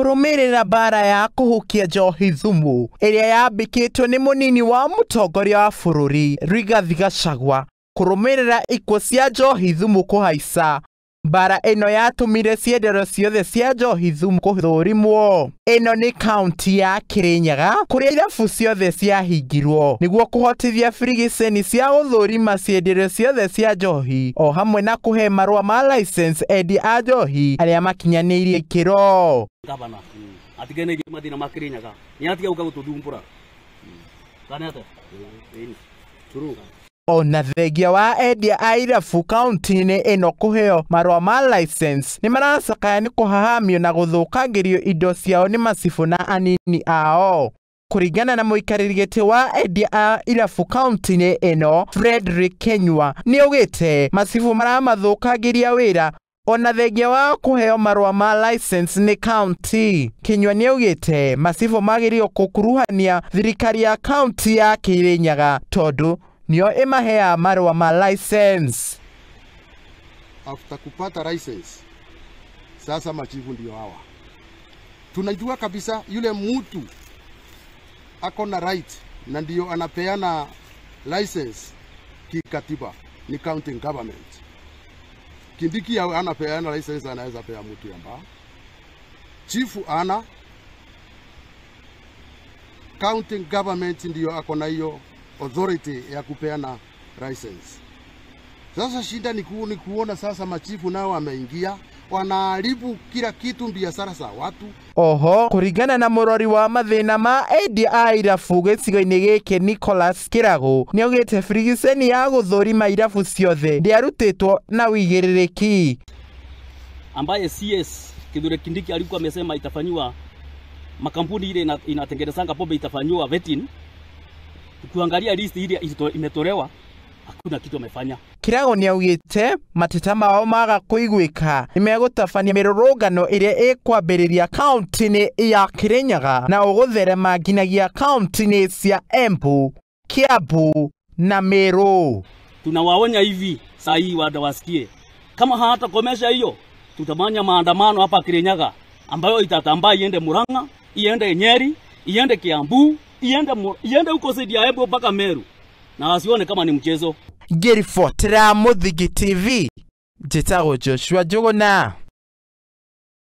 Kũrũmĩrĩra mbara ya kũhukia njohi thumu ĩrĩa yambĩkĩtwo nĩ mũnini wa mũtongoria wa bũrũri Rigathi Gachagua kũrũmĩrĩra ikuũ cia njohi thumu kũhaica. Mbara ĩno yatũmire ciendero ciothe cia njohi thumu kũthũrimwo. Ĩno nĩ kaunti ya Kirinyaga kũrĩa irabu ciothe ciahingirwo nĩguo kũhotithia birigiceni cia gũthũrima ciendero ciothe cia njohi o hamwe na kũhe marũa ma license endia a njohi arĩa makinyanĩirie ikĩro. Gavana atigane mathina ma Kirinyaga ni atiga uka gututhumbura kana ate true. Ona thengia wa endia a irabu kaunti-inĩ ĩno kũheo marũa ma license nĩ maracakaya nĩ kũhahamio na gũthũkangĩrio indo ciao nĩ macibũ na anini ao. Kũringana na mũikarĩri gĩtĩ wa endia a irabu kaunti-inĩ ĩno Frederick Kenyua nĩaugĩte macibũ maramathũkangĩria wĩra ona thengia wa kũheo marũa ma license nĩ kaunti. Kinyua nĩaugĩte macibũ magĩrĩirwo gũkuruhania thirikari ya kaunti ya Kirinyaga tondũ nio ĩmaheaga marũa ma license. After kupata license, sasa machifu ndio hawa. Tunajua kabisa yule mtu ako na right na ndio anapeana license kikatiba ni county government. Kindiki anapeana license, anaweza pea mtu yamba. Chifu ana county government ndio ako na hiyo authority ya kupeana license. Sasa shida ni kuona sasa machifu nao wameingia wanaharibu kila kitu, biashara za watu. Oho, kuringana na murori wa mathina ma endia a irabu gĩcigo-inĩ gĩkĩ Nicholas Kĩrago nĩaugĩte birigiceni ya gũthũrima irabu ciothe ndĩarutĩtwo na wĩigĩrĩrĩki. Ambaye CS Kithure Kindiki alikuwa amesema itafanywa makampuni ile inatengenezanga pombe itafanywa vetting. Kuangalia list ile imetolewa hakuna kitu amefanya. Kirago nĩaugĩte mateta mao maga kũiguĩka nĩmegũtabania mĩrũrũngano ĩrĩa ĩkwambĩrĩria kaunti-inĩ ya Kirinyaga na ũgũtherema nginyagia kaunti-inĩ cia Embu, Kiambu na Meru. Tunawaonya hivi saa hii wada wasikie, kama hawatakomesha hiyo tutamanya maandamano hapa Kirinyaga ambayo itatambaa iende Murang'a, iende Nyeri, iende Kiambu, iende huko zaidi ya Embu mpaka Meru, na wasione kama ni mchezo. Ngĩribotera Mũthingi TV, njĩtagwo Joshua Njũgũna.